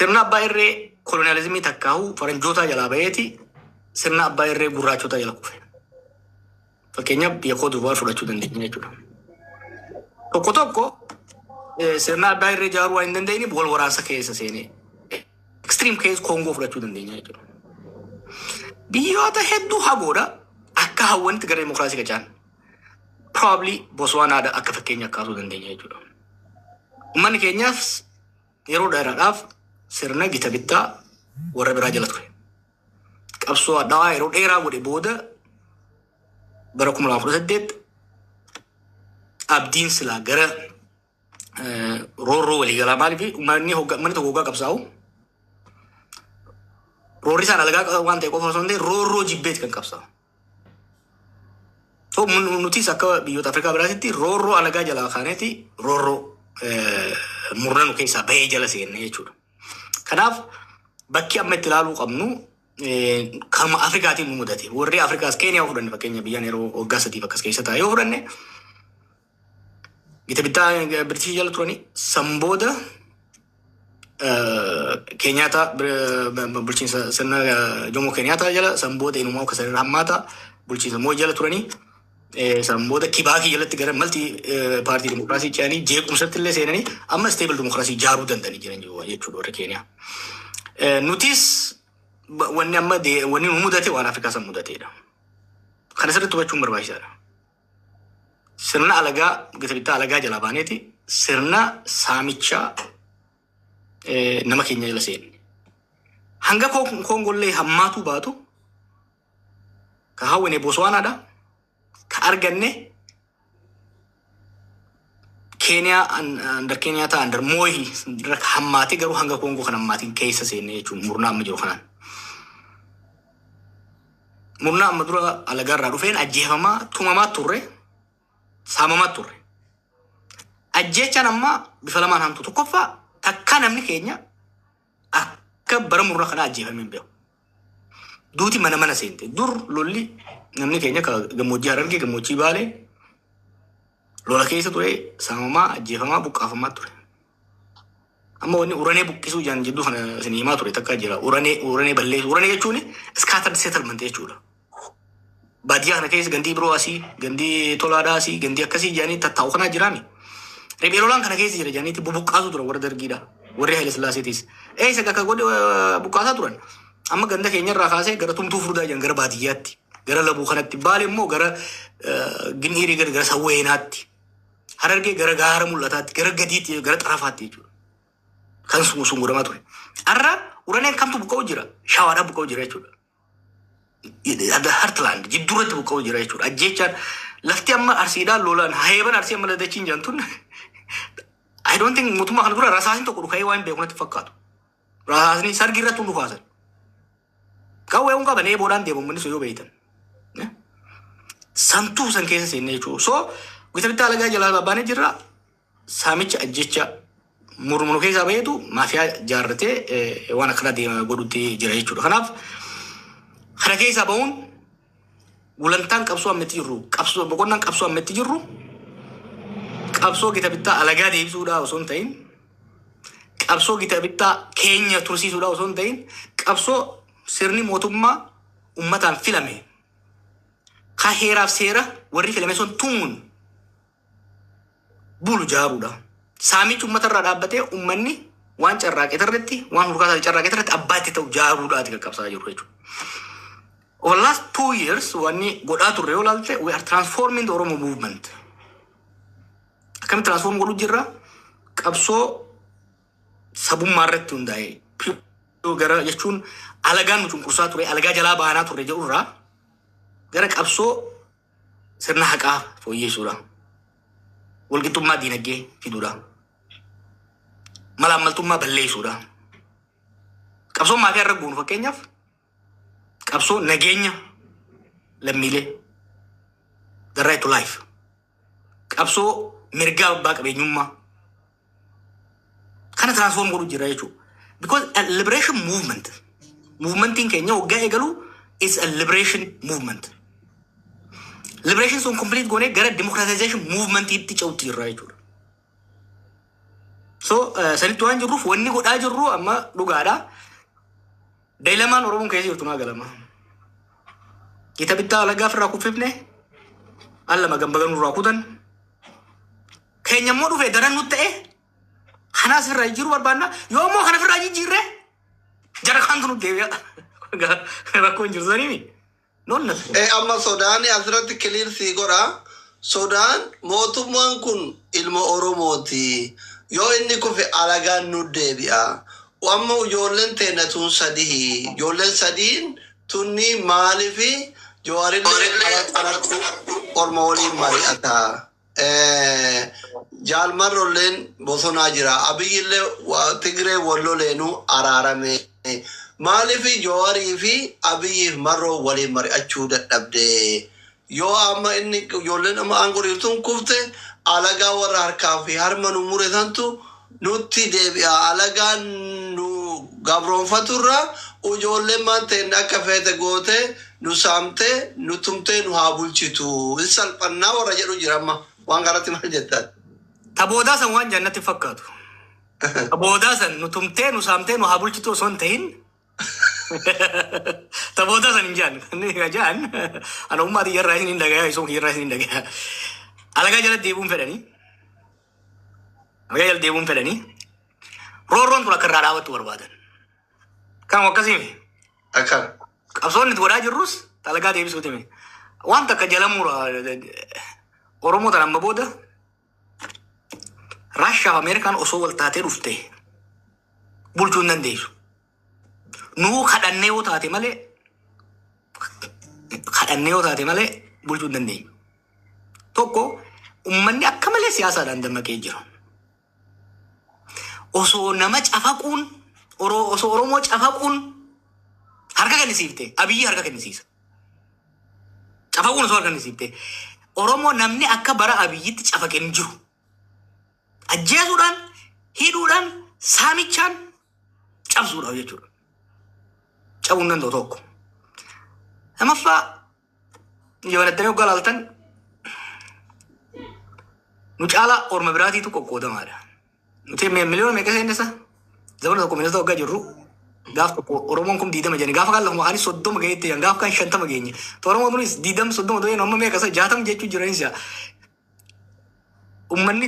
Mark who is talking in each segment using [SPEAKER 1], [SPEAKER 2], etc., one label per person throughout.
[SPEAKER 1] Sirna abbaa irree koloniyaalizimii takkaa'uu faranjootaa jalaa baheeti sirna abbaa irree gurraachotaa jala kufe. Fakkeenyaaf, biyya Cote d'Ivoire fudhachuu dandeenya jechuudha. Tokko tokko sirna abbaa irree ijaaruu waan hin dandeenyeef wal waraansa keessa seenee, extreme case Koongoo fudhachuu dandeenya jechuudha. Biyyoota hedduu hagoodha akka hawwanitti gara dimokiraasii qacaan. Probably Botswanaadha akka fakkeenya kaasuu dandeenya jechuudha. Uummanni keenyaaf yeroo dheeraadhaaf sirna gita bittaa warra biraa jala ture. Qabsoo hadhaawaa yeroo dheeraa godhe booda bara 2018 abdiin silaa gara roorroo waliigalaa, maaliif uummanni uummanni tokko hoggaa qabsaa'u roorri isaan alagaa waan ta'e qofa osoo hin ta'in roorroo jibbeeti kan qabsaa'u. So nutis akka biyyoota Afrikaa biraatitti roorroo alagaa jalaa kaaneeti roorroo murna nu keessaa bahee jala seenne jechuudha. Kanaaf bakki amma itti ilaaluu qabnu kanuma Afrikaatiin nu mudate. Warri Afrikaas Keeniyaa fudhanne, fakkeenya biyyaan yeroo waggaa 3f akkas keessa taa'e yoo fudhanne, gita bittaa Biritishii jala turanii san booda Keenyaataa bulchiinsa sirna Jomo Keenyaataa jala, san booda inumaa akka sanirra hammaata bulchiinsa Mooyi jala turanii, san booda Kibaakii jalatti gara multi party dimokiraasii ce'anii jeequmsatti illee seenanii amma stable dimokiraasii ijaaruu danda'anii jiran jechuudha warri Keeniyaa. Nutis wanni amma wanni nu mudate waan Afrikaa san mudateedha. Kana sirriitti hubachuun barbaachisaadha. Sirna alagaa, gita bittaa alagaa jalaa baaneeti sirna saamichaa nama keenya jala seenne. Hanga Koongollee hammaatuu baatu ka hawwine Botswanaadha. Ka arganne Keeniyaa under Keeniyaa under Mooyi hammaatee garuu hanga Koongoo kan hammaatiin keessa seenne jechuun murnaa amma jiru kanaan. Murnaa amma dura alagaarraa dhufeen ajjeefamaa, tumamaa turre, saamamaa turre. Ajjeechaan amma bifa lamaan hamtu. Tokkoffaa, takkaa namni keenya akka bara murnaa kanaa ajjeefamee hin beeku. Duuti mana mana seente. Dur lolli namni keenya ka gammoojjii Harargee, gammoojjii Baalee lola keessa ture, saamamaa, ajjeefamaa, buqqaafamaa ture. Amma wanni uranee buqqisuu jaan jidduu kana isin himaa ture takka jira. Uranee, uranee balleessu. Uranee jechuun scattered settlement jechuudha. Baadiyyaa kana keessa gandii biroo asii, gandii tolaadhaa asii, gandii akkasii jedhanii tattaa'u kanaa jiraami. Riphee lolaan kana keessa jira jedhaniiti bubuqqaasu turan warra Dargiidha. Warri Haile Sillaaseetis. Eessa akka godhe buqqaasaa turan. Amma ganda keenya irraa kaasee gara Tumtuu Furdaa jedhan gara baadiyyaatti, gara Labuu kanatti, Baale immoo gara Gin'iirii, gara Sawweenaatti, Harargee gara gaara mul'ataatti, gara gadiitti, gara xarafaatti jechuudha. Kan sun godhamaa ture. Har'a uraneen kamtu buqqa'u jira? Shawaadhaan buqqa'u jira jechuudha. Heartland jidduurratti buqqa'u jira jechuudha. Ajjeechaan lafti amma Arsiidhaan lolaan heeban Arsii amma ladachiin jedhan, I don't think mootummaa kana dura rasaasni tokko dhuka'ee waan beeku natti fakkaatu. Rasaasni sargii irratti hunduu kaasan. Qawwee hun qaban eeboodhaan deemu manni sun yoo beeytan. Santuu san keessa seenne jechuudha. So gita bittaa alagaa jalaa babbaanee jirra. Saamicha, ajjecha murmuru keessaa baheetu maafiyaa jaarratee waan akkana deema godhutti jira jechuudha. Kanaaf kana keessaa bahuun gulantaan qabsoo ammatti jirru, qabsoo boqonnaan qabsoo ammatti jirru, qabsoo gita bittaa alagaa deebisuudhaa osoo hin ta'in, qabsoo gita bittaa keenya tursiisuudhaa osoo hin ta'in, qabsoo sirni mootummaa ummataan filame ka heeraaf seera warri filame sun tumuun bulu jaaruudha. Saamichi uummata irraa dhaabbatee uummanni waan carraaqee irratti, waan hurkaasaa carraaqee irratti abbaa itti ta'u jaaruudhaati qaqqabsaa jiru jechuudha. Over the last 2 years wanni godhaa turre yoo ilaalte, we are transforming the Oromo movement. Akkamitti transform godhuu jirra? Qabsoo sabummaa irratti hundaa'e gara jechuun alagaan nu cunqursaa ture, alagaa jalaa baanaa turre jedhurraa gara qabsoo sirna haqaa fooyyessuudha. Walqixxummaa diinagdee fiduudha. Malaammaltummaa balleessuudha. Qabsoon maafiyaa irra goonu, fakkeenyaaf, qabsoo nageenya lammiilee, the right to life, qabsoo mirgaa abbaa qabeenyummaa kana transform godhu jira jechuudha. Because a liberation movement, movementiin keenya waggaa eegalu is a liberation movement. Liberation sun complete goonee gara democratization movementiitti ce'utti jirra jechuudha. So sanitti waan jirruuf wanni godhaa jirru amma dhugaadha. Dilemmaan Oromoon keessa jirtu naa galama. Gita bittaa alagaa ofirraa kuffifne, al lama gambaga nurraa kutan. Keenya immoo dhufe daran nutti ta'e, kanaas ofirraa jijjiiruu barbaanna. Yoo immoo kana ofirraa jijjiirre, jara kaantu nutti deebi'a. Rakkoon jiru saniimi. Noon
[SPEAKER 2] Amma sodaan asirratti clear sii godha. Sodaan mootummaan kun ilma Oromooti. Yoo inni kufe, alagaan nu deebi'a. Amma ijoolleen teenya tun sadihi. Ijoolleen sadiin tunni maalifi Jawaarillee alatti orma waliin mari'ata? Jaalmarrolleen bosonaa jira. Abiyyillee Tigree walloleenuu araarame. Maaliif Jawaarii fi Abiyyiif Marroo waliin mari'achuu dadhabde? Yoo amma inni ijoolleen amma aangoo jirtuun kufte, alagaa warra harkaa fi harma nu mure santu nutti deebi'a. Alagaan nu gabroonfaturra ijoolleen maan ta'e akka feete goote nu saamte, nu tumtee, nu haa bulchitu. Hin salphannaa warra jedhu jira amma. Waan kanatti maal jettan?
[SPEAKER 1] Taboodaa san waan jannatti fakkaatu. Taboodaa san nu tumtee, nu saamtee, nu haa bulchitu osoo hin ta'in, taboodaa san hin jaan. Inni jaan ana ummaa xiyyarraa isin hin dhagayaa, isoo kiyyarraa isin hin dhagayaa. Alagaa jala deebi'uun fedhanii. Alagaa jala deebi'uun fedhanii. Roorroon tun akka irraa dhaabattu barbaadan. Kan akkasii
[SPEAKER 2] Akkam.
[SPEAKER 1] Qabsoonni itti godhaa jirrus alagaa deebisuuti miti. Waan takka jala mura, Oromoo tan amma booda Raashaa fi Ameerikaan osoo wal taatee dhufte bulchuu hin dandeessu. Nuu kadhannee yoo taate malee, kadhannee yoo taate malee bulchuu hin dandeenyu. Tokko, uummanni akka malee siyaasaadhaan dammaqee jira. Osoo nama cafaquun, osoo Oromoo cafaquun harka kennisiifte, Abiyyi harka kennisiisa. Cafaquun osoo harka kennisiifte, Oromoo namni akka bara Abiyyitti cafaqee hin jiru. Ajjeesuudhaan, hidhuudhaan, saamichaan cabsuudhaaf jechuudha. Cabuu hin danda'u tokko. Lamaffaa, yoo nattanii hoggaa laaltan, nu caalaa orma biraatiitu qoqqoodamaadha. Nuti miliyoona meeqa seennisa? Zamana tokko miliyoona waggaa jirru, gaaf tokko Oromoon 20,000 jedhani, gaafa kaan lafuma kaanis 30 gaheetti jedhan, gaafa kaan 50 geenye. Oromoon kunis 20 30 ta'ee amma meeqa isa 60 jechuu jiranis. Uummanni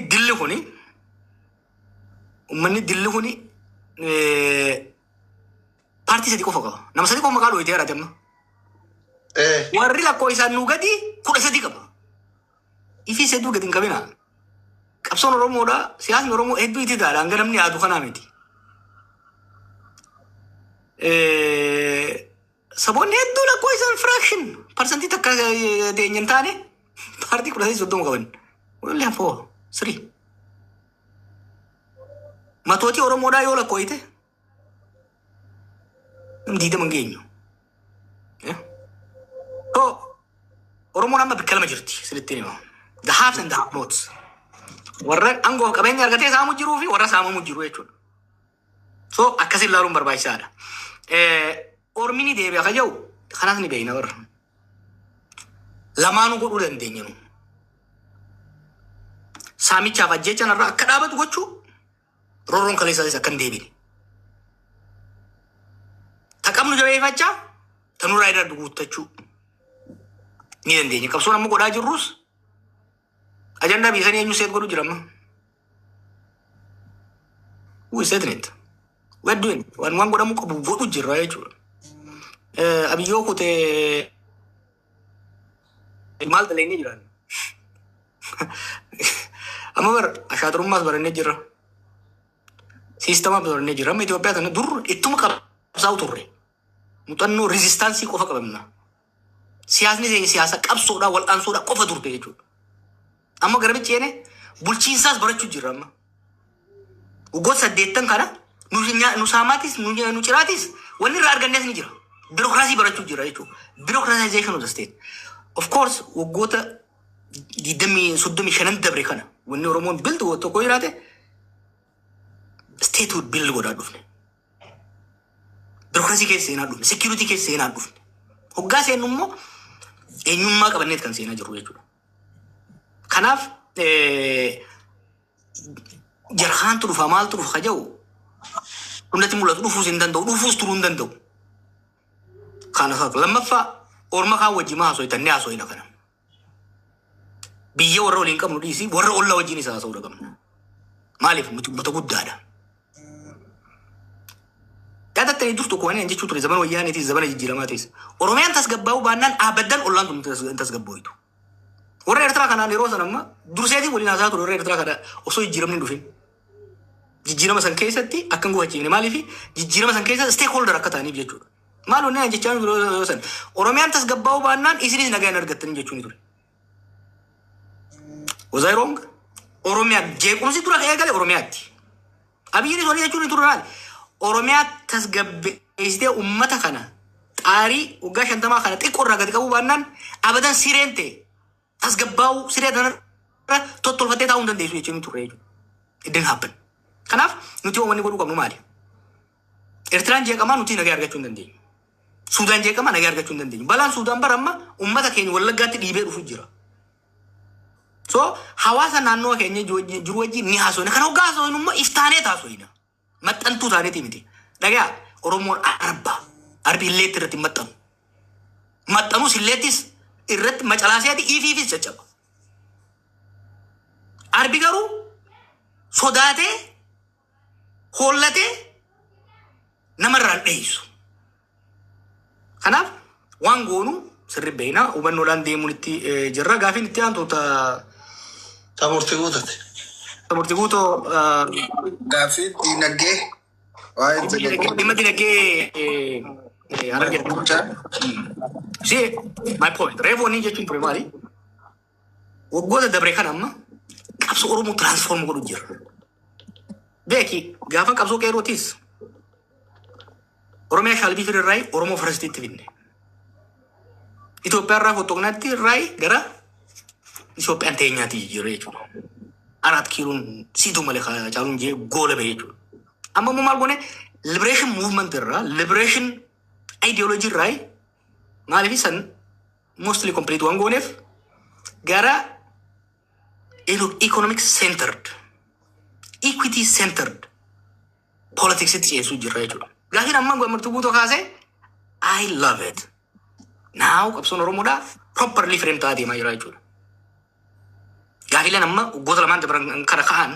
[SPEAKER 1] dilli kuni paartii sadi qofa qaba. Nama sadi qofa maqaa dhooyitee jiraate amma. Warri lakkoo isaan nuu gadi 13 qaba. Ifii hedduu gadi hin qabina. Qabsoon Oromoodha. Siyaasni Oromoo hedduu itti taadha. Hanga namni yaadu kanaa miti. Saboonni hedduu lakkoo isaan fraction parsantii takka teenya hin taane paartii 13 30 qaban. We only have four, three. Matootii Oromoodhaa yoo lakkooyite, nam 20 hin geenyu. So Oromoon amma bakka lama jirti, sirriitti hima. The haves and the have nots. Warra aangoo fi qabeenya argatee saamu jiruu fi warra saamamu jiru jechuudha. So akkasin ilaaluun barbaachisaadha. Ormi ni deebi'a ka jedhu kanaas ni beekna warra. Lamaanuu godhuu dandeenya nu. Saamichaaf ajjechaan irraa akka dhaabatu gochuu, roorroon kaleessaatis akka hin deebine. Ta qabnu jabeeffachaa, ta nurraa irraa guuttachuu ni dandeenya. Qabsoon amma godhaa jirrus ajandaa biyya sanii eenyu set godhu jira amma? Who is setting it? We are doing it. Waan godhamuu qabu godhu jirra jechuudha. Abiyyoo kutee maal dalagnee jiran? Amma bar ashaaturummaas barannee jirra. Siistamaas barannee jirra. Amma Itoophiyaa kana dur ittuma qabsaa'u turre. Muuxannoo resistance qofa qabamna. Siyaasni keenya siyaasa qabsoodhaa, wal'aansoodhaa qofa turte jechuudha. Amma gara ceene bulchiinsaas barachuu jirra amma. Waggoota 80 kana nu saamaatis, nu ciraatis, wanni irraa argannees ni jira. Biirokiraasii barachuu jira jechuudha. Bureaucratization of the state. Of course, waggoota 20 35 dabre kana wanni Oromoon build tokko jiraate, statehood build godhaa dhufne. Biirokiraasii keessa seenaa dhufne. Security keessa seenaa dhufne. Hoggaa seennu immoo eenyummaa qabanneet kan seenaa jirru jechuudha. Kanaaf Jarhaantu dhufa, maaltu dhufa kaja'u hundatti mul'atu. Dhufuus hin danda'u, dhufuus turuu hin danda'u. Kana lammaffaa, orma kaan wajjin maa haasoftan? Ni haasofina kana. Biyya warra waliin qabnu dhiisii, warra ollaa wajjin isa haasa'uu qabna. Maaliif? Nuti uummata guddaadha. Yaadattanii, dur tokko waan jechuu ture, zamana wayyaaniitis, zamana jijjiiramaatis. Oromiyaan tasgabbaa'uu baannaan abadan ollaan tun hin tasgabbooytu. Warra Eertiraa kanaan yeroo sana amma durseetiin waliin haasaa ture. Warra Eertiraa kana osoo jijjiiramni hin dhufin. Jijjiirama san keessatti akka hin gufachiifne, maaliif, jijjiirama san keessa stakeholder akka ta'aniif jechuudha. Maal wanni ani jechaa ture yeroo san? Oromiyaan tasgabbaa'uu baannaan isinis nagaa hin argattanii jechuun ture. Was I wrong? Oromiyaan jeequmsi dura eegale Oromiyaatti. Abiyyiinis wanni jechuun ture maali? Oromiyaa tasgabbeessitee uummata kana xaarii waggaa 50 kana xiqqoo irraa gadi qabuu baannaan abadan sireen ta'e tasgabbaa'uu, siree kanarra tottolfattee taa'uu hin dandeessu jechuun turre jechuudha. It didn't happen. Kanaaf nuti wanni godhuu qabnu maali? Eertiraan jeeqamaa nuti nagaa argachuu hin dandeenyu. Suudaan jeeqamaa nagaa argachuu hin dandeenyu. Balaan Suudaan bara amma uummata keenya Wallaggaatti dhiibee dhufu jira. So hawaasa naannoo keenya jiru wajjin ni haasofna. Kan hoggaa haasofnu immoo iftaanee haasofna. Maxxantuu taaneeti miti. Dhagaa, Oromoon arba. Arbi illeetti irratti hin maxxanu. Maxxanus illeettis irratti macalaaseeti ifiifis caccaba. Arbi garuu sodaatee hoollatee namarraan dheessu. Kanaaf waan goonu sirri beekna, hubannoodhaan deemuun itti jirra. Gaafiin itti aantu ta
[SPEAKER 2] Ta murtii guutate.
[SPEAKER 1] Murtii guutoo.
[SPEAKER 3] Gaaffii diinagdee. Waa'ee dinagdee.
[SPEAKER 1] Dhimma dinagdee Harargee. See, my point. Reefu wanni jechuun ture maali? Waggoota dabre kana amma qabsoo Oromoo transform godhu jira. Beeki, gaafa qabsoo qeerrootis Oromiyaa shaalbii firirraa Oromoo firstiitti finne. Itoophiyaa irraa foxoqnaatti irraa gara Itoophiyaan teenyaatti jijjiirre jechuudha. Araat kiiloon siituu malee caaluun jee goola ba'e jechuudha. Amma immoo maal goone? Liberation movement irraa, liberation ideology irraa, maaliif, san mostly complete waan gooneef, gara economic centered, equity centered politics itti ceesuu jirra jechuudha. Gaafiin amma Gammachuu Guutoo kaasee, I love it. Now qabsoon Oromoodhaa properly frame ta'aa deemaa jira jechuudha. Gaafiileen amma waggoota lamaan dabran kana ka'an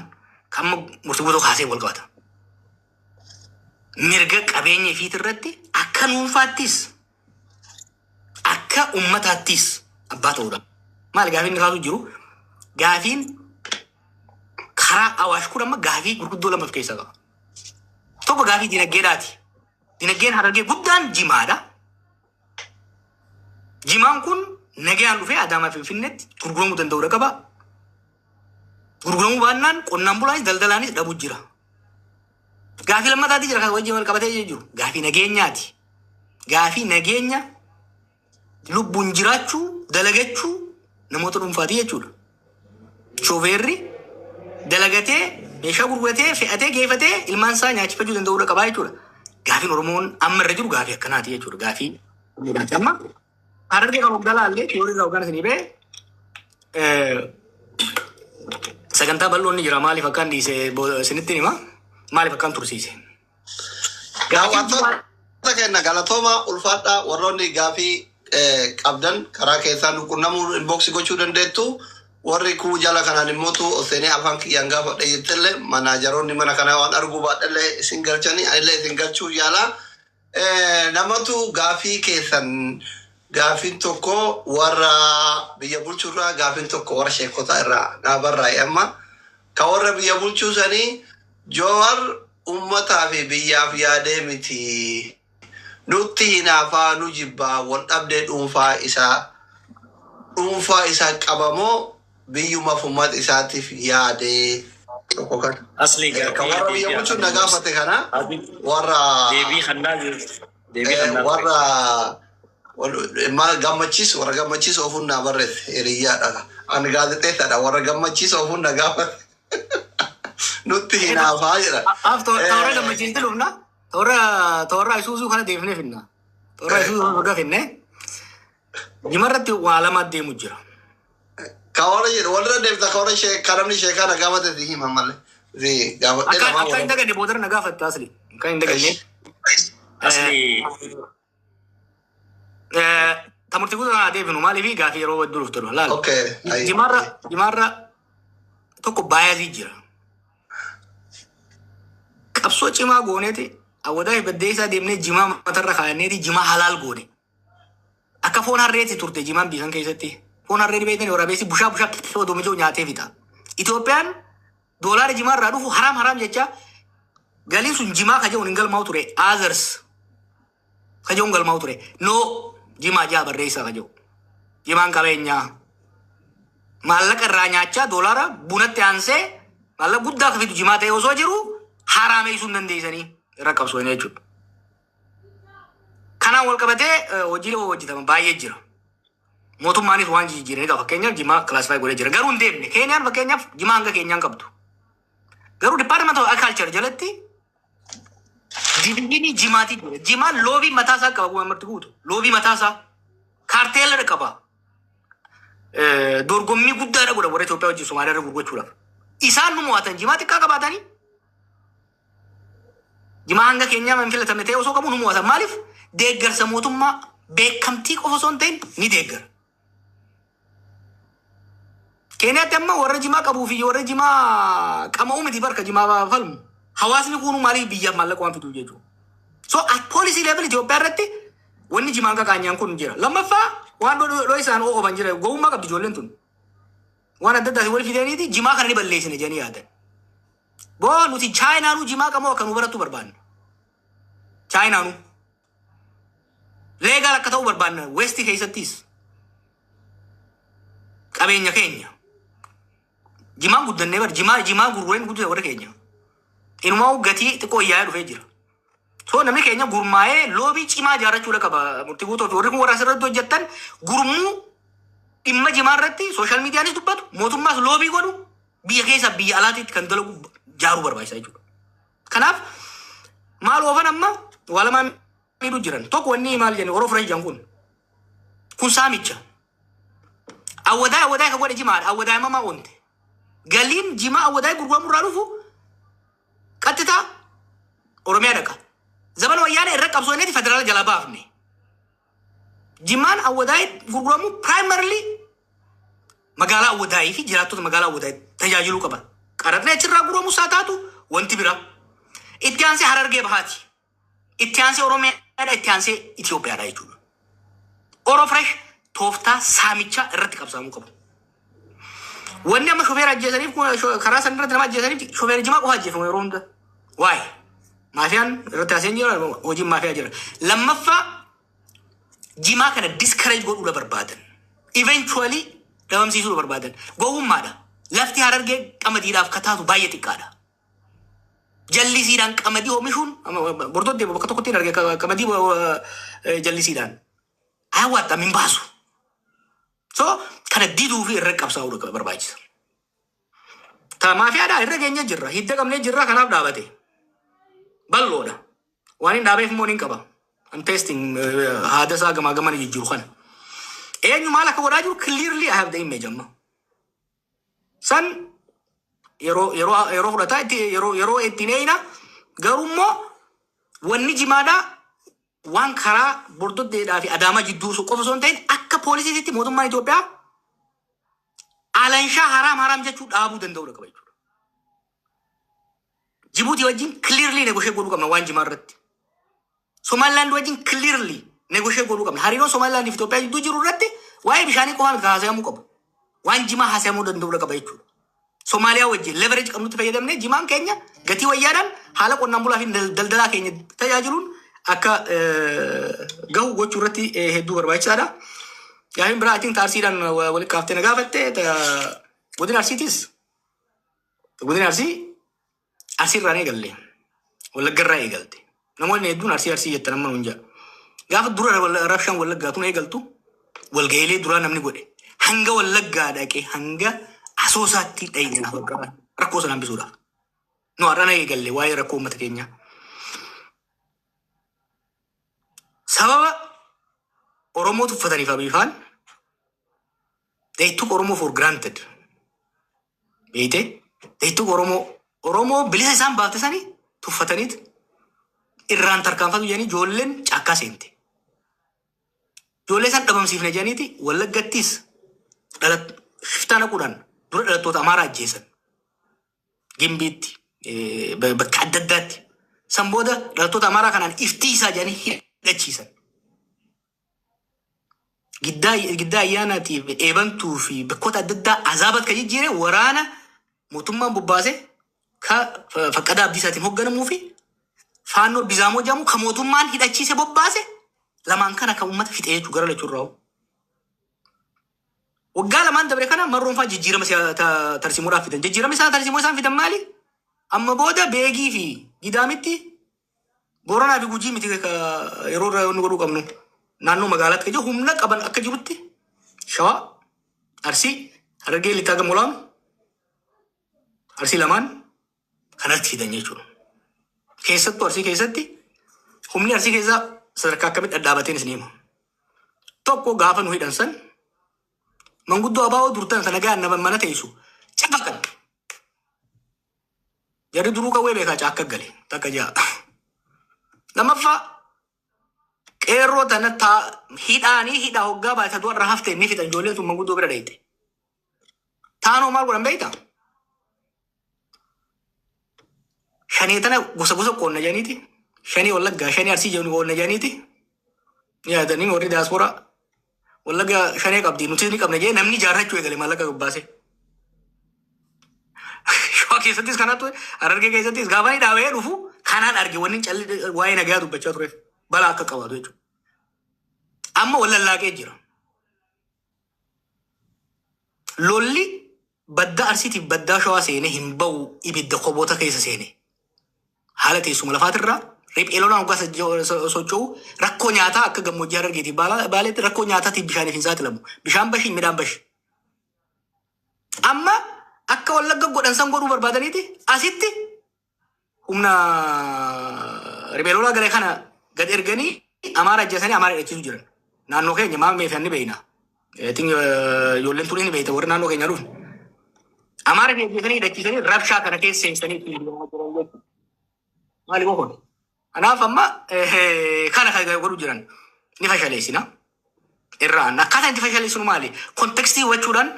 [SPEAKER 1] kan amma Murtii Guutoo kaasee wal qabata. Mirga qabeenya ifiit irratti akka dhuunfaattis akka ummataattis abbaa ta'uudha. Maali gaafiin inni kaasuu jiru? Gaafiin karaa Awaash kun amma gaafii gurguddoo lama of keessaa qaba. Tokko gaafii dinagdeedhaati. Dinagdeen Harargee guddaan jimaadha. Jimaan kun nagayaan dhufee Adaamaa Finfinneetti gurguramuu danda'uudha qaba. Gurguramuu baannaan qonnaan bulaanis daldalaanis dhabuu jira. Gaafii lammataati jira kan wajjin wal qabatee jiru. Gaafii nageenyaati. Gaafii nageenya lubbuun jiraachuu, dalagachuu namoota dhuunfaati jechuudha. Shooferri dalagatee, meeshaa gurguratee, fe'atee geeffatee ilmaan isaa nyaachifachuu danda'uudha qabaa jechuudha. Gaafiin Oromoon amma irra jiru gaafii akkanaati jechuudha. Gaafii amma Harargee kan hoggaa laallee, theory irraa hoggaan isinii ba'e, sagantaa bal'oon ni jira. Maaliif akkaan dhiise isinitti hima, maaliif akkaan tursiise.
[SPEAKER 2] Daawwattoota keenya, galatooma, ulfaadhaa. Warroonni gaafii qabdan karaa keessaan nu qunnamuu, inbox gochuu dandeettu. Warri kuu jala kanaan immootu seenee afaan kiyyaan gaafadha jettellee, manaajaroonni mana kanaa waan arguu baadhallee isin galchanii, anillee isin galchuu yaala. Namatu gaafii keessan, gaafiin tokko warra biyya bulchurraa, gaafiin tokko warra sheekotaa irraa naa barraa'e. Amma ka warra biyya bulchuu sanii, Joowar ummataa fi biyyaaf yaadee miti. Nutti hinaafaa, nu jibbaa, wal dhabdee dhuunfaa isaa qabamoo biyyumaaf uummata isaatiif yaadee? Tokko kana.
[SPEAKER 4] Asli
[SPEAKER 2] Kan warra biyya bulchuun na gaafate kana warra
[SPEAKER 4] deebii kannaa, deebii kannaa.
[SPEAKER 2] Warra maal, Gammachiisu, warra Gammachiisu ofuun naa barreesse, hiriyyaadha. Ani gaazexeessaadha. Warra Gammachiisu ofuun na gaafate. Nutti hinaafaa jedha.
[SPEAKER 1] Af toora Gammachiisti dhufna. Toora Isuuzuu kana deefnee finna. Toora Isuuzuu hogga finne. Jimarratti waa lama deemu jira.
[SPEAKER 2] Ka warra jedhu walirra deemta, ka warra ka namni sheekaa na gaafate si hima malee. Fi gaafadhee
[SPEAKER 1] Akka
[SPEAKER 2] lamaa
[SPEAKER 1] akka hin
[SPEAKER 2] wal.
[SPEAKER 1] daganne boodara na gaafatta asli. Akka hin daganne.
[SPEAKER 4] Asli.
[SPEAKER 1] Ta murtii guutuu kanaa deebinu maaliif gaafii yeroo hedduu dhuftu laala.
[SPEAKER 2] Okay.
[SPEAKER 1] Jimaarra tokko bias jira. Qabsoo cimaa gooneeti awwadaa baddeessaa deemnee jimaa matarra kaa'anneeti jimaa halaal goone. Akka foon harreetti turte jimaan biisan keessatti. Foon harree beektan waraabessi bushaa bushaa odoo mijoo nyaatee fixa. Itoophiyaan doolaara jimaa irraa dhufu haraam haraam jecha galiin sun jimaa ka jedhuun hin galmaa'u ture. Others ka jedhuun galmaa'u ture. No, jimaa jaa barreessaa ka jedhu. Jimaan qabeenyaa. Maallaqa irraa nyaachaa doolaara bunatti aansee maallaqa guddaa akka fidu jimaa ta'e osoo jiru haraameessuu hin dandeessanii irra qabsoon jechuudha. Kanaan wal qabatee hojiilee hojjetaman baay'ee jira. Mootummaanis waan jijjiiranii qaba. Fakkeenyaaf jimaa classify godhee jira. Garuu hin deemne. Keeniyaan fakkeenyaaf jimaa hanga keenyaan qabdu. Garuu Department of Agriculture jalatti division jimaatii jira. Jimaan lobby mataasaa qaba akkuma marti guutu. Lobby mataasaa. Cartel qaba. Dorgommii guddaadha godha warra Itoophiyaa wajjin Somaaliyaa irra gurgurachuudhaaf. Isaan nu mo'atan jimaa xiqqaa qabaatanii jimaa hanga keenyaa hin filatamne ta'e osoo qabu nu mo'atan. Maaliif? Deeggarsa mootummaa beekamtii qofa osoo hin ta'in ni deeggara. Keeniyaatti amma warra jimaa qabuu fi warra jimaa qama'uu miti barka jimaa falmu. Hawaasni kunuu maaliif biyyaaf maallaqa waan fiduuf jechuudha. So at policy level Itoophiyaa irratti wanni jimaan qaqaanyaan kun jira. Lammaffaa, waan dhoo isaan oo'oban jira. Gowwummaa qabdi ijoolleen tun. Waan adda addaa wal fidaniiti jimaa kana ni balleessine jedhanii yaadan. Boo, nuti Chaayinaanuu jimaa qamoo akka nu barattu barbaanna. Chaayinaanuu. Legal akka ta'u barbaanna West keessattis. Qabeenya keenya. Jimaan guddannee bar jimaa gurgureen guddate warra keenya. Inumaa gatii xiqqoo yaa'ee dhufee jira. So namni keenya gurmaa'ee lobby cimaa ijaarrachuudha qaba. Murtii guutuu fi warri kun warra asirratti hojjettan gurmuu dhimma jimaa irratti social medianis dubbatu, mootummaas lobby godhu, biyya keessa biyya alaatiitti kan dalagu jaaruu barbaachisa jechuudha. Kanaaf maal oofan amma waa lamaan miidhuu jiran. Tokko, wanni maal jenni Oro Fresh kun kun saamicha. Awwadaa ka godhe jimaadha. Awwadaa mamaa oonte. Galiin jimaa awwadaa gurguramu irraa dhufu qaxxitaa Oromiyaa dhaqa. Zaman wayyaanee irra qabsoo inni federaala jalaa baafne. Jimaan awwadaa gurguramu primarily magaalaa Awwadaayii fi jiraattota magaalaa Awwadaayii tajaajiluu qaba. Qaraxni achirraa gurguramu isaa taatu wanti biraa. Itti aansee Harargee Bahaati. Itti aansee Oromiyaadha. Itti aansee Itoophiyaadha jechuudha. Oro Fresh tooftaa saamichaa irratti qabsaamuu qabu. Wanni amma shofeera ajjeesaniif kun karaa san irratti nama ajjeesaniif shofeera jimaa qofa ajjeefamu yeroo hunda. Waa'ee maafiyaan irratti haaseen jira, hojiin maafiyaa jira. Lammaffaa, jimaa kana discourage godhuudha barbaadan. Eventually dhabamsiisuudha barbaadan. Gowwummaadha. Lafti Harargee qamadiidhaaf kataatu baay'ee xiqqaadha. Jallisiidhaan qamadii oomishuun bordoddee bakka tokkotti hin arge qamadii jallisiidhaan. Hawaattam hin baasu. So kana diduu fi irra qabsaa'uu barbaachisa. Ta maafiyaadhaa irra keenya jirra. Hidda qabnee jirra, kanaaf dhaabate. Bal'oodha. Waan hin dhaabeef immoo ni qaba. I'm testing haada isaa gamaa gamana jijjiiru kana. Eenyu maal akka godhaa jiru clearly I have the image amma. San yeroo fudhataa itti yeroo ittiin eeyina. Garuu immoo wanni jimaadhaa waan karaa bordoddeedhaa fi Adaamaa jidduu qofa osoo hin ta'in akka poolisiitti mootummaan Itoophiyaa alanshaa haraam haraam jechuu dhaabuu danda'uu qaba jechuudha. Jibuutii wajjin clearly negotiate godhuu qabna waan jimaa irratti. Somaliland wajjin clearly negotiate godhuu qabna. Hariiroon Somaliland fi Itoophiyaa jidduu jiru irratti waa'ee bishaanii qofaa miti haasa'amuu qabu. Waan jimaa haasa'amuu danda'uu qaba jechuudha. Somaaliyaa wajjin leverage qabnutti fayyadamnee jimaan keenya gatii wayyaadhaan haala qonnaan bulaa fi daldalaa keenya tajaajiluun akka gahu gochuu irratti hedduu barbaachisaadha. Gaafiin biraa atiin taarsiidhaan walitti kaaftee na gaafatte godina Arsiitis. Godina Arsii Arsiirraan eegalle. Wallaggarraa eegalte. Namoonni hedduun Arsii Arsii jettan amma nuun jedha. Gaafa dura rabshaan Wallaggaa tun eegaltu walga'iilee duraa namni godhe hanga Wallaggaa dhaqee hanga Asoosaatti dhayine rakkoo sana hambisuudhaaf. Nu har'ana eegalle waa'ee rakkoo uummata keenyaa. Sababa Oromoo tuffataniif Abiifaan, they took Oromoo for granted. Beeyte, they took Oromoo Oromoo bilisa isaan baafte sanii tuffataniit irraan tarkaanfatu jedhanii ijoolleen caakkaa seente. Ijoollee isaan dhabamsiifne jedhaniiti Wallaggattis shiftaa naquudhaan dura dhalattoota Amaaraa ajjeesan. Gimbiitti, bakka adda addaatti. San booda dhalattoota Amaaraa kanaan iftiisaa jedhanii hidhachiisan. Giddaa Ayyaanaatiif Eebantuu fi bakkoota adda addaa azaabat kan jijjiire waraana mootummaan bobbaase ka Faqqadaa Abdiisaatiin hoogganamuu fi Faannoo Bizaamoo jedhamu ka mootummaan hidhachiise bobbaase lamaan kana kan uummata fixee jechuudha gara lachuurraa. Waggaa 2n dabre kana Marroon fa'aa jijjiirama tarsiimoodhaaf fidan. Jijjiirama isaan tarsiimoo isaan fidan maali? Amma booda Beegii fi Gidaamitti, Booranaa fi Gujii miti yeroo irraa wanni godhuu qabnu. Naannoo magaalaatti kan jiru humna qaban akka jirutti Shawaa, Arsii, Harargee Lixaa gama olaanu, Arsii lamaan kanatti fidan jechuudha. Keessattuu Arsii keessatti humni Arsii keessaa sadarkaa akkamitti dhadhaabateen isin hima. Tokko, gaafa nu hidhan san manguddoo abaa'oo durtan sana nagaan nama mana teessu cafaqan. Jarri duruu qawwee beekaa caakka gale takka ja'a. Lammaffaa, qeerroo tana taa hidhaanii hidhaa hoggaa baay'ata du'arra haftee ni fixan, ijoolleen sun manguddoo bira dhayite. Taanoo maal godhan beektaa? Shanee tana gosa gosa qoonna jedhaniiti. Shanee Wallaggaa, shanee Arsii jedhu qoonna jedhaniiti. Ni yaadanii warri diyaasporaa Wallagga shanee qabdi, nuti ni qabna jedhee namni jaarrachuu eegale maallaqa gabbaasee. Shawaa keessattis kanatu, Harargee keessattis gaafa inni dhaabee dhufu kanaan arge, wanni calli waa'ee nagayaa dubbachaa tureef balaa akka qabaatu jechuudha. Amma wal lallaaqee jira. Lolli baddaa Arsiitiif baddaa Shawaa seenee hin ba'u, ibidda koboota keessa seene. Haala teessuma lafaatirraa riphee lolaan hoggaa socho'u rakkoo nyaataa akka gammoojjii Harargeetiif Baaleetti rakkoo nyaataatiif bishaaniif hin saaxilamu. Bishaan bashi, midhaan bashi. Amma akka Wallagga godhan san godhuu barbaadaniiti asitti humna riphee lolaa galee kana gad erganii Amaara ajjeesanii Amaara hidhachiisu jiran. Naannoo keenya maal meeshaan ni beekna. Ijoolleen tuni ni beekta, warri naannoo keenya dhufne. Amaara ajjeesanii hidhachiisanii rabshaa kana keessa seensanii ittiin deemaa jiran jechuudha. Maali kun? Kanaaf amma kana kan godhu jiran ni fashaleessina. Irraan akkaataa itti fashaleessinu maali? Context hubachuudhaan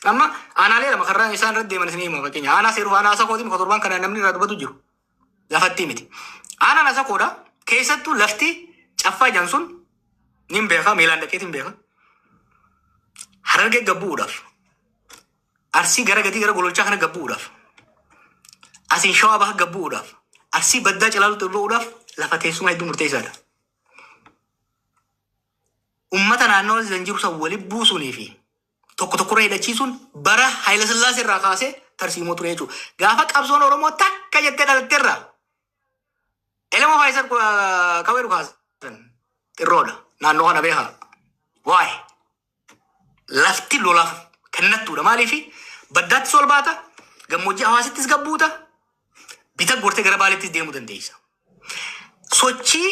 [SPEAKER 1] amma aanaalee lama karraa isaan irra deeman isin hima, fakkeenya aanaa Seeruu, aanaa Asakootiin kan torbaan kana namni irraa dubbatu jiru. Lafatti miti. Aanaan Asakoodha. Keessattuu lafti Caffaa jedhan sun nin beeka, miilaan dhaqeetiin beeka. Harargee gabbu'uudhaaf, Arsii gara gadii gara Gololchaa kana gabbu'uudhaaf, asiin Shawaa Baha gabbu'uudhaaf, Arsii baddaa Cilaalutti ol ba'uudhaaf lafa teessuma hedduu murteessaadha. Uummata naannoo san jiru san walitti buusuunii fi tokko tokkorra hidhachiisuun bara Haayila Sillaasee irraa kaasee tarsiimoo ture jechuudha. Gaafa qabsoon Oromoo takka jettee dhalatteerraa Elemoo Faayisar qawwee dhukaasan xirroodha. Naannoo kana beekaa. Waa'ee lafti lolaaf kennattuudha. Maaliif baddaattis ol baata, gammoojjii Hawaasittis gabbuuta, bita gortee gara Baaleettis deemuu dandeessa. Sochii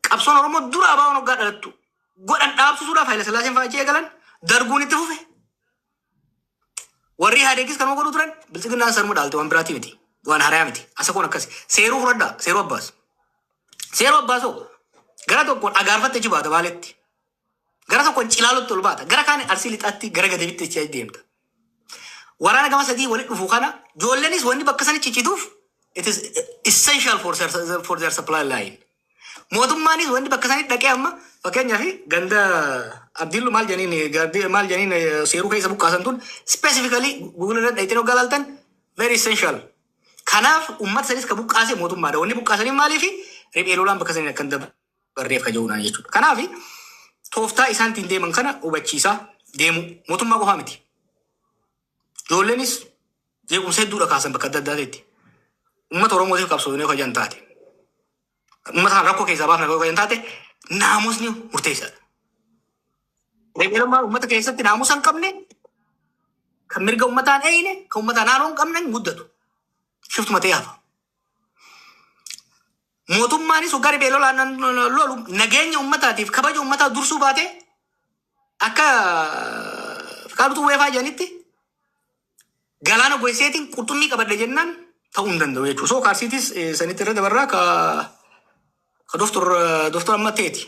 [SPEAKER 1] qabsoon Oromoo dura ABO'n hoggaa dhalattu godhan dhaabsisuudhaaf Haayila Sillaaseen fa'aa achi eegalan, Darguun itti fufe. Warri Ihaadeegis kanuma godhuu turan, Biltsiginnaan sanuma dhaalte, waan biraatii miti. Waan haaraa miti. Asakoon akkasi. Seeruu fudhadhaa. Seeruu Abbaas. Seeruu Abbaasoo gara tokkoon Agaarfatte achi baata Baaletti. Gara tokkoon Cilaalutti ol baata. Gara kaan Arsii Lixaatti gara Gadabitti achi deemta. Waraana gama sadii walitti dhufu kana ijoolleenis wanni bakka sani ciccituuf it is essential for their supply line. Mootummaanis wanni bakka sanitti dhaqee amma fakkeenyaaf ganda Abdiillu maal jedhaniin gardii maal jedhaniin Seeruu keessa buqqaasan tun specifically Google irra dhayitanii hoggaa ilaaltan very essential. Kanaaf uummata sanis ka buqqaase mootummaadha. Wanni buqqaasanii maaliifi riphee lolaan bakka saniin akka hin dabarreef ka jiruudhaan jechuudha. Kanaaf tooftaa isaan ittiin deeman kana hubachiisaa deemu mootummaa qofaa miti. Ijoolleenis jeequmsa hedduudha kaasan bakka adda addaatitti. Uummata Oromootiif qabsoo yoo kajan taate, uummata kana rakkoo keessaa baafna yoo kajan taate, naamusni murteessaadha. Riphee uummata keessatti naamusa hin qabne, kan mirga uummataan eeyine, kan uummataan naannoo hin qabne hin guddatu. Shiftuma ta'ee hafa. Mootummaanis hoggaa riphee lolaan lolu nageenya uummataatiif kabaja uummataa dursuu baate, akka Fiqaadutu weefaa jedhanitti Galaana goyseetiin qurxummii qabadhe jennaan ta'uu hin danda'u jechuudha. So kaarsiitis sanitti irra dabarraa ka doftor amma teeti.